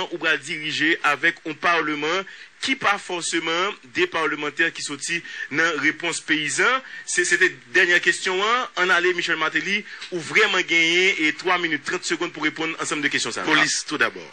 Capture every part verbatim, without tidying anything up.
ou pral dirije avèk yon palman ki pa fòseman de palmantè ki soti nan Repons Peyizan. Se, se te dènyè kesyon an. Ann ale, Michel Martelly, ou vrèman genyen e twa minit trant segonn pou reponn ansanm de kesyon sa yo. Polis tou dabò.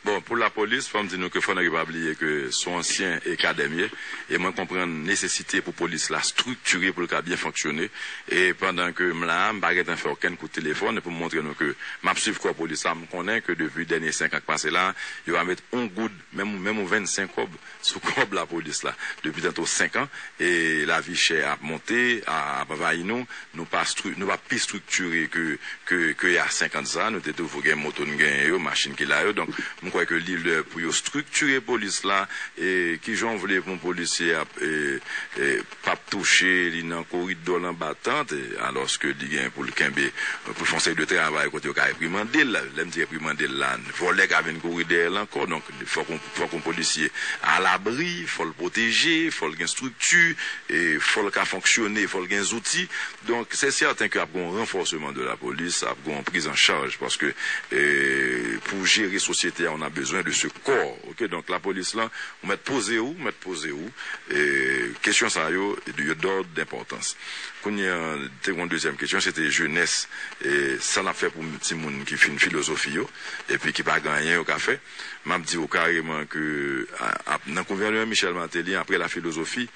Bon, pou lapolis, fò m di nou ke fò nèg yo pa bliye ke se yon ansyen e kadè m ye, e mwen konprann nesesite pou polis la estriktire, pou l ka byen fonksyone. E pandan ke m la a, m pa gentan fè okenn kout telefòn, e pou m montre nou ke m ap swiv kò polis la, m konnen ke depi dènye senk an k pase la, yo pa met yon goud, menm, menm yon vennsenk kòb sou kòb lapolis la. Depi tanto senk an, e lavi chè ap monte, a, ap anvayi nou, nou pa stri-, nou pa pi estriktire ke, ke, ke y a senk an de sa. Nou te toujou gen moto n genyen yo, machin ki la yo. Donk, m kwè ke li lè pou yo estriktire polis la. E kijan w vle pou yon polisye ap, e, e, p ap touche, li nan koridò l anba tant, e, alòske li gen pou l kenbe, pou l fè yon seri de travay kote yo ka reprimande l. Lè m di reprimande l la, vòlè ka vin kouri dèyè l ankò. Donk, fòk yon, fòk yon polisye alabri, fò l pwoteje, fò l gen estrikti, e fò l ka fonksyone, fò l gen zouti. Donk, se sèten ke ap gen yon ranfòseman de lapolis, ap gen yon priz an chaj, paske, e, pou jere sosyete a, on a bezwen de se kò, oke? Donk, lapolis lan, ou mèt poze w, ou mèt poze w. E, kesyon sa yo, yo dòd denpòtans. Kounye a, te gen yon dezyèm kesyon, se te jenès, e, sa n ap fè pou timoun ki fin filozofi yo, epi ki pa gen anyen yo ka fè. M ap di w kareman ke, a, ap, nan gouvènman Michel Martelly, apre la filozofi,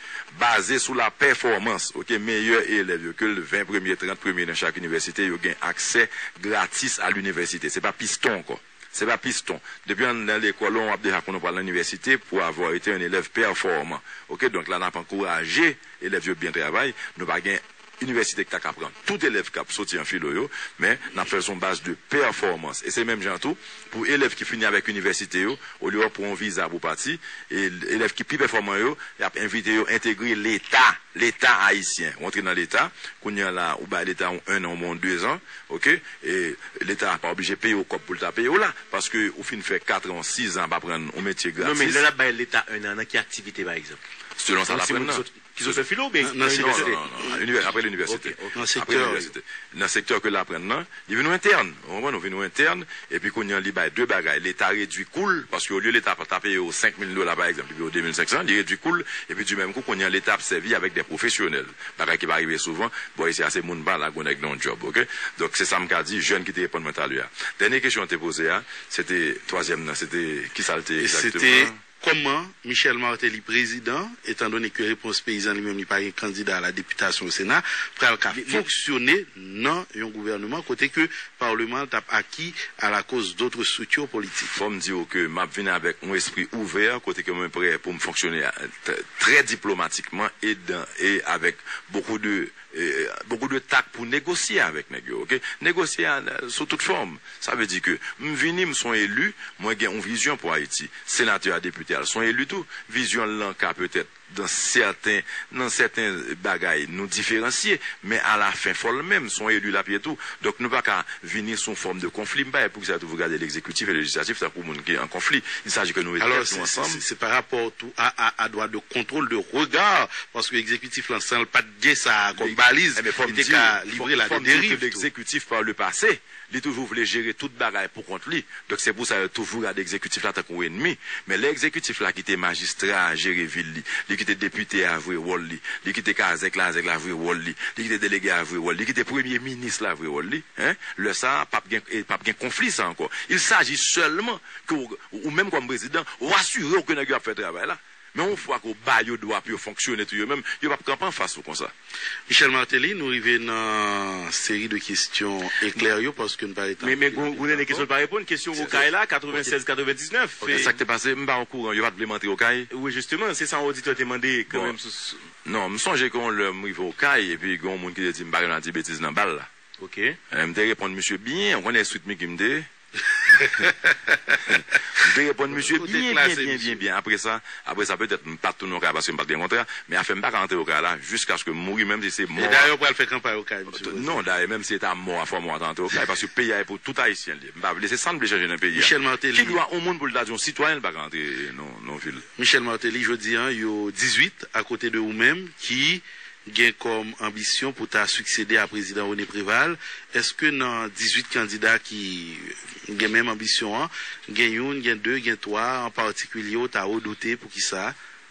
baze sou la pèfòmans, oke, meyè elèv yo, ke l ven premye, trant premye nan chak inivèsite, yo gen aksè gratis a linivèsite. Se pa piston ankò. Se pa piston. Depi w nan lekòl ou, w ap deja konnen w pral nan inivèsite pour avoir été un élève performant. Oke, donk la, n ap ankouraje elèv yo byen travay. Nou pa gen inivèsite ki ta ka pran tout elèv k ap soti an filo yo, men n ap fè l sou yon baz de pèfòmans. E se menm jan tou pou elèv ki fini avèk inivèsite yo, olye w ap pran yon viza pou pati, e elèv ki pi pèfòman yo, y ap envite yo entegre Leta, Leta ayisyen. Ou antre nan Leta, kounye a la, ou bay Leta yon ennan, yon dezan, oke? E Leta a pa oblije peye w kòb pou l ta peye w la, paske ou fin fè katran, sizan ap aprann yon metye gratis. Non, men lè l ap bay Leta ennan, nan ki aktivite, pa egzanp? Selon sa l aprann nan. Ki sot fè filo oubyen nan inivèsite? Non, non, non, non. Inivè-, apre linivèsite. Ok, ok. Nan sektè, apre linivèsite. Nan sektè ke l aprann nan, li vin yon entèn. Ou konprann? Ou vin yon entèn, epi kounye a li bay de bagay. Leta redui kou l, paske olye Leta pa ta peye w senk mil dola, pa egzanp, li peye w de mil senk san, li redui kou l, epi di menm kou, kounye a Leta ap sèvi avèk de pwofesyonèl. Bagay ki pa rive souvan. Bò isi a, se moun pa la, gon nèg nan yon djòb, oke? Donk, se sa m ka di, jèn ki te reponn mwen talè a. Dènye kesyon w te poze a, se te twazyèm nan, se te, kisa l te egzakteman? Kòman Michel Martelly, prezidan, etandone ke Repons Peyizan li menm li pa gen kandida a la depitasyon o Sena, pral ka fonksyone nan yon gouvèneman kote ke palman t ap acquis à la cause d'autres structures politiques? Fò m di w ke m ap vin avèk yon espri ouvè, kote ke mwen prè pou m fonksyone, eh, t-, trè diplomatikman e dan, e avèk bokou de e, bokou de tak pou negosye avèk nèg yo, oke? Negosye a, sou tout fòm. Sa vle di ke m vini, m se yon eli, mwen gen yon vizyon pou Ayiti. Senatè a, depite a, l se yon eli tou. Vizyon l lan ka petèt nan sèten, nan sèten bagay, nou diferansye, men alafen, fò l menm, se yon eli l ap ye tou. Donk, nou pa ka vini sou yon fòm de konfli. M pa wè poukisa yo toujou gade legzekitif e lejislatif tankou moun ki an konfli. Il s'agit que nou mete tèt nou ansanm. Alò, se, se, se, se pa rapò tou a, a, a dwa de kontwòl, de rega, paske egzekitif lan, san l pa t gen sa a kòm baliz, li te ka livre la de deriv tou. Egzekitif, par le passé, li toujou vle jere tout bagay pou kont li. Donk, se pou sa yo toujou gade egzekitif la tankou enmi. Men lè egzekitif la kite majistra a jere vil li, li kite depite a jwe wòl li, li kite kazèk la, kazèk la jwe wòl li, li kite delege a jwe wòl li, li kite premye minis la jwe wòl li, en, lè sa a, p ap gen, e p ap gen konfli sa ankò. Il s'agit seulement ke ou, ou menm kòm prezidan, ou asire w ke nèg yo ap fè travay la. Men yon fwa ke w ba yo dwa pou yo fonksyone tou yo menm, yo p ap kanpe anfas ou konsa. Michel Martelly, nou rive nan seri de kesyon eklè yo, paske n pa gen tan. Men, men, gon, gon dènye kesyon l pa reponn, kesyon Okay la, katrevensèz katrevendiznèf. Ok, sa k te pase, m pa okouran, yo pa t vle m antre Okay? Wi, jisteman, se sa yon oditè te mande kanmenm sou, sou. Non, m sonje ke yon lè m rive Okay, epi gen yon moun ki te di m pa gen dwa di betiz nan bal la. Ok. Eh, m te reponn misye byen, ou konnen Sweet Micky m te ye? M te reponn misye byen, byen, byen, byen. Apre sa, apre sa, petèt, m pa t tounen Okay paske m pa t gen kontra, men afè m pa ka antre Okay la jiskaske m mouri, menm si se mò. E dayè, w pral fè kanpay Okay, misye. Non, dayè, menm si se ta mò a, fò mò a ta antre Okay, paske peyi a e pou tout Ayisyen l ye. M pa vle, se sa n vle chanje nan peyi a. Michel Martelly. Ki dwa yon moun pou l ta di yon sitwayen l pa ka antre nan, nan vil? Michel Martelly, jodi a, yo dizuit akote de ou menm ki gen kòm anbisyon pou ta siksede a Prezidan René Préval. Èske nan dizuit kandida ki gen menm anbisyon an, gen youn, gen de, gen twa an patikilye w ta redoute? Poukisa?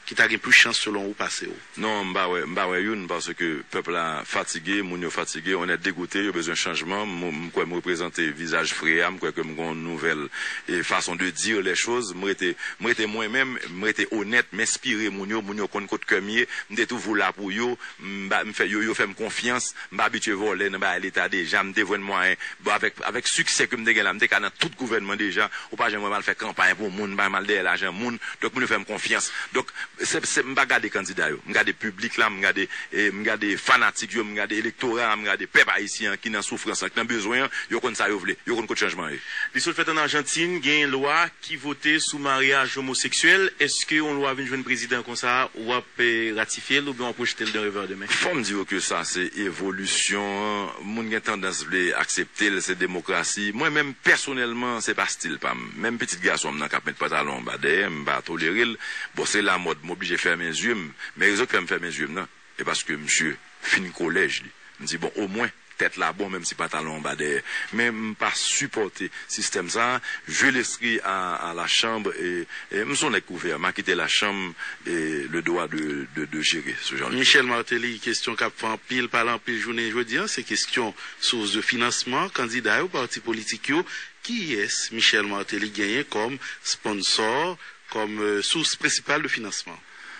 Ki ta gen plis chans selon ou pase w? Non, m pa wè, m pa wè youn, paske pèp la fatige, moun yo fatige, on est dégoûté, yo bezwen chanjman. M, m kwè m reprezante vizaj fre a, m kwè ke m gen yon nouvèl, e, fason de dire les choses. M rete, m rete mwen menm, m rete onèt, m enspire moun yo, moun yo konn kot kè m ye, m te toujou la pou yo, m ba, m fè, yo, yo fè m konfyans, m pa abitye vòlè nan bagay leta deja, m te jwenn mwayen. Bon, avèk, avèk siksè ke m te gen la, m te ka nan tout gouvènman deja, ou pa janm wè m al fè kanpay pou moun, m pa janm al dèyè lajan moun, donk moun yo fè m konfyans. Donk, se, se, m pa gade kandida yo, m gade piblik la, m gade, e, m gade fanatik yo, m gade elektora a, m gade pèp ayisyen an ki nan soufrans lan, ki nan bezwen an, yo konn sa yo vle, yo konn kot chanjman ye. Li sot fèt ann Ajantin, gen lwa ki vote sou maryaj omoseksyèl. Èske yon lwa vin jwenn prezidan konsa, w ap, eh, ratifye l oubyen w ap rejte l d'un revers de main? Fò m di w ke sa se evolisyon an. Moun gen tandans vle aksepte l, se demokrasi. Mwen menm, pèsonèlman, se pa stil pa m. Menm pitit gason m nan k ap met pantalon anba dèyè m, m pa tolere l. Bon, se lamòd, m oblije fèmen zye m. Men rezon k fè m fèmen zye m nan, e paske misye fin kolèj li. M di, bon, omwen, tèt la bon, menm si pantalon anba dèyè. Men m pa sipòte sistèm sa a. Je laisserai à, à la chambre, e, e m se yon nèg k ouvè, m a kite la chambre, e, le droit de, de, de gérer ce genre de choses. Michel Martelly, kesyon k ap fè anpil pale anpil jounen jodi a, se kesyon sous de finansman kandida yo, pati politik yo. Kiyès Michel Martelly genyen kòm sponsò, kòm, eh, sous prensipal de finansman?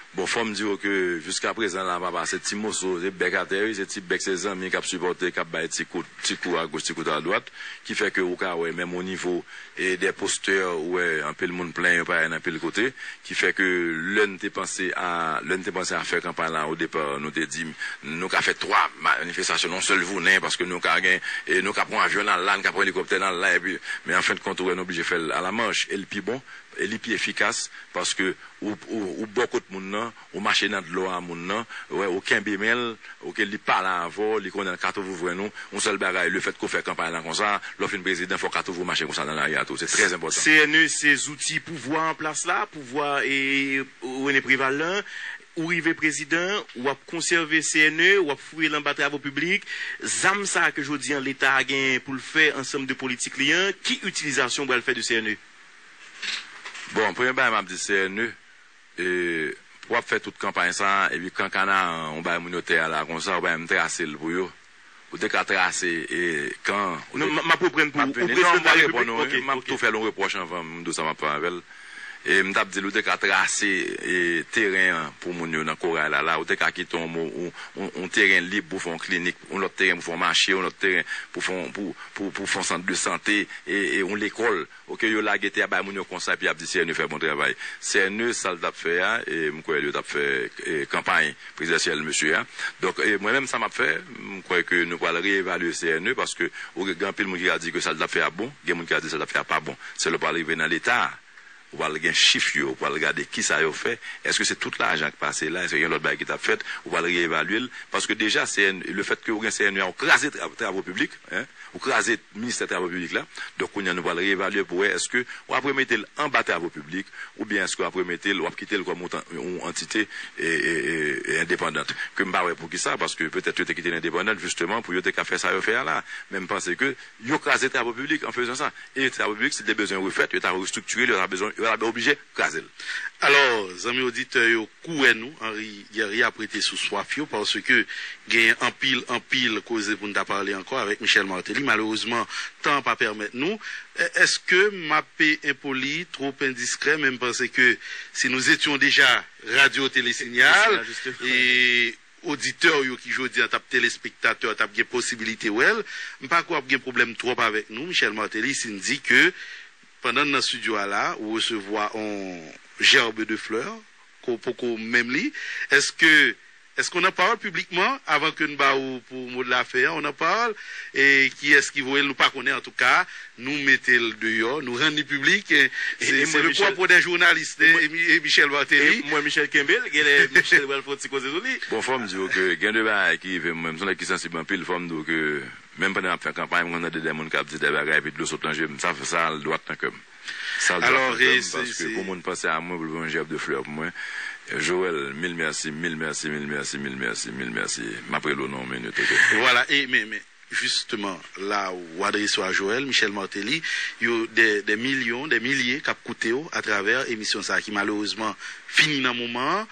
Bon, fò m di w ke jiska prezan la, papa, se ti moso, se bèk atè, wi, se ti bèk, se zanmi k ap sipòte, k ap bay ti kout, ti kou agoch, ti kout adwat, ki fè ke ou ka wè, menm o nivo, e, dè postè, ou wè anpil moun plen yo parèt nan anpil kote, ki fè ke lè n te panse a, lè n te panse a fè kanpay la, o depa, nou te di, nou ka fè twa manifestasyon nan yon sèl jounen, paske nou ka gen, e, nou ka pran avyon n al la, nou ka pran elikoptè n al la, epi, men an fen de kont, ou wè, nou oblije fè l a la manch, e l pi bon, e li pi efikas, paske ou, ou, ou bò kot moun nan, ou mache nan dlo a moun nan, ou wè, ou kenbe men l, oke, li pale avè w, li konnen l ka toujou jwenn ou, yon sèl bagay, lefètke w fè kanpay la konsa, lè w fin prezidan, fò w ka toujou mache konsa nan lari a tou, se trè enpòtan. C N E se zouti pouvwa an plas la, pouvwa, e, René Préval lan, ou rive prezidan, w ap konsève C N E, w ap fouye l anba travo piblik, zam sa a ke jodi an Leta a genyen pou l fè ansanm de politik li an, ki itilizasyon w pral fè de C N E? Bon, premye bagay m ap di C N E, e, w ap fè tout kanpay sa a, epi kan Kanaran, ou bay moun yo tè a la konsa, ou bay m trase l pou yo. Ou te ka trase, e, kan, ou Non, te m, m ap reprann pou, m ap ou vini. Non, prezidan m de la pa reponn repiblik. Ou, wi. Ok, M ap ok. tou fè l yon repwòch anvan m di w sa m ap fè avè l. E m t ap di l, ou te ka trase, e, teren an pou moun yo nan koray la, la. Ou te ka kite yon mo, yon, yon, yon teren lib pou fè yon klinik, yon lòt teren pou fè yon mache, yon lòt teren pou fè yon, pou, pou, pou fè yon sant de sante, e, e yon lekòl. Oke, yo lage tè a bay moun yo konsa, epi y ap di C N E fè bon travay. C N E, sa l t ap fè a, e m kwè yo t ap fè, e, kanpay prezidansyèl mesye a. Donk, e, mwen menm, sa m ap fè, m kwè ke nou pral reevalye C N E, paske ou gen anpil moun ki ka di ke sa l t ap fè a bon, gen moun ki ka di sa l t ap fè a pa bon. Se lè w pral rive nan Leta a, ou pral gen chif yo, ou pral gade kisa yo fè, èske se tout lajan k pase la, èske gen lòt bagay ki t ap fèt, ou pral reevalye l, paske deja C N E, lefètke ou gen C N E a, ou kraze tra-, travo piblik, en, ou kraze ministè travo piblik la. Donk, kounye a, nou pral reevalye pou wè èske w ap remete l anba travo piblik, oubyen èske w ap remete l, w ap kite l kòm yon tan-, yon antite, e, e, e, e endepandant. Ke m pa wè poukisa, paske petèt yo te kite l endepandant, jisteman, pou yo te ka fè sa yo fè a la. Men m panse ke yo kraze travo piblik an fezan sa. E travo piblik, si te bezwen refèt, yo ta restriktire l, yo ta bezwen, yo ta oblije kraze l. Alò, zanmi oditè yo, kouwè nou, Henri Guerrier ap rete sou swaf yo, paske gen anpil, anpil koze pou n ta pale ankò avèk Michel Martelly. Malerezman, tan an pa pèmèt nou. E, èske m ap enpoli, twòp endiskrè, men m panse ke si nous étions déjà Radio Télé Signal, Signal, justement. E oditè yo ki jodi an t ap telespektatè, t ap gen posibilite wè l, m pa kwè ap gen pwoblèm twòp avèk nou, Michel Martelly, si n di ke pandan n nan estidyo a la, ou resevwa on gerbe de fleurs, ke w poko menm li. Èske, èske w nan pawòl piblikman, avan ke n ba ou pou mo de la fen an, ou nan pawòl? E kiyès ki voye l, nou pa konnen. Antouka, nou mete l deyò, nou rann li piblik. E, e, se, e se mwen, le Michel, propre des journalistes, e, e Mi-, e Michel Martelly. E mwen, Michel kenbe l, genlè Michel pral fè yon ti koze sou li. Bon, fò m di w ke gen de bagay ki rive m, mwen, m se yon nèg ki sansib anpil, fò m di w ke menm pandan m ap fè kanpay, m konn tande de moun k ap di de bagay, epi dlo sot nan je m, sa, sa al dwat nan kè m. Sa dwe ap fè m, paske pou moun panse a mwen pou l voye yon jèb de flè pou mwen. Joel, mil mèsi, mil mèsi, mil mèsi, mil mèsi, mil mèsi. M ap rele w nan yon minit, oke? Vwala, e men, men, jisteman, la w adrese w a Joel, Michel Martelly, yo de, de milyon, de milye k ap koute w atravè emisyon sa a ki malerezman fini nan moman an.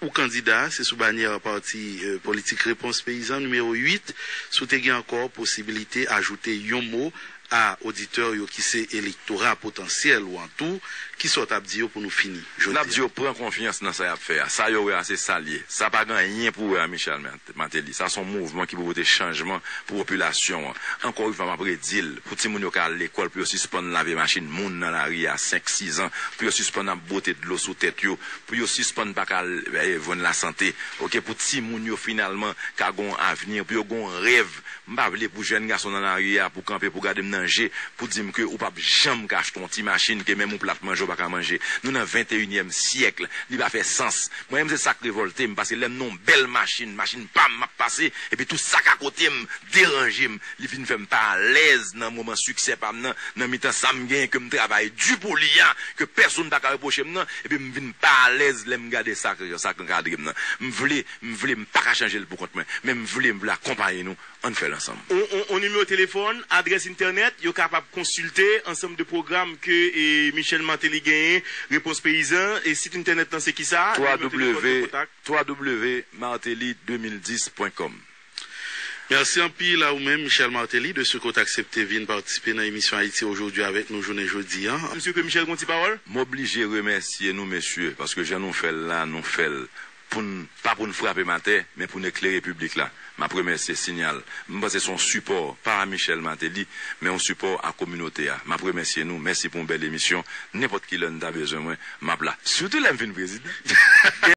Ou kandida, se sou banyè pati politik Repons Peyizan nimewo uit, si w te gen ankò posibilite ajoute yon mo a oditè yo ki se elektora potansyèl ou an tou, kisa w t ap di yo pou nou fini jodi a? N ap di yo pran konfyans nan sa y ap fè a. Sa yo wè a, se sa l ye. Sa pa gen anyen pou wè a Michel Martelly. Sa se yon mouvman ki pou pote chanjman pou popilasyon an. Ankò yon fwa, m ap redi l, pou timoun yo ka al lekòl, pou yo sispann lave machin moun nan lari a senk, sis an, pou yo sispann ap bwote dlo sou tèt yo, pou yo sispann pa ka jwenn lasante, oke, pou timoun yo finalman ka gen yon avni, pou yo gen yon rèv. M pa vle pou jèn gason nan lari a pou kanpe pou gade m nan je, pou di m ke ou p ap janm ka achte yon ti machin ke menm yon plat manje ou pa ka manje. Nou nan venteyinyèm syèk, li pa fè sans. Mwen menm se sa k revòlte m, paske lè m nan yon bèl machin, machin pa m m ap pase, epi tout sa k akote m deranje m, li vin fè m pa alèz nan moman siksè pa m nan, nan mitan sa m genyen ke m travay di pou li a, ke pèsonn pa ka repwoche m nan, epi m vin pa alèz lè m gade sa k, sa k ankadre m nan. M vle, m vle, m pa ka chanje l pou kont mwen, men m vle, m vle akonpaye nou, ann fè l ansanm. On, on, on nimewo telefòn, adrès entènèt, yo kapab konsilte ansanm de pwogram ke e, Michel Martelly genyen, Repons Peyizan, e sit entènèt lan se kisa? Nimewo telefòn pou kontak. W W W martelly deux mille dix point com. Mèsi anpil a ou menm, Michel Martelly, de ce que w t aksepte vin patisipe nan emisyon Haïti Aujourd'hui avèk nou jounen jodi a. M swete Michel gen yon ti pawòl. M oblije remèsye nou, mesye, paske jan nou fè l la, nou fè l pou n, pa pou n frape m atè, men pou n eklere piblik la. M ap remèsye Sinyal. M panse se yon sipò, pa a Michel Martelly, men yon sipò a kominote a. M ap remèsye nou. Mèsi pou yon bèl emisyon. Nenpòt ki lè n ta bezwen mwen, m ap la. Sitou lè m fin prezidan.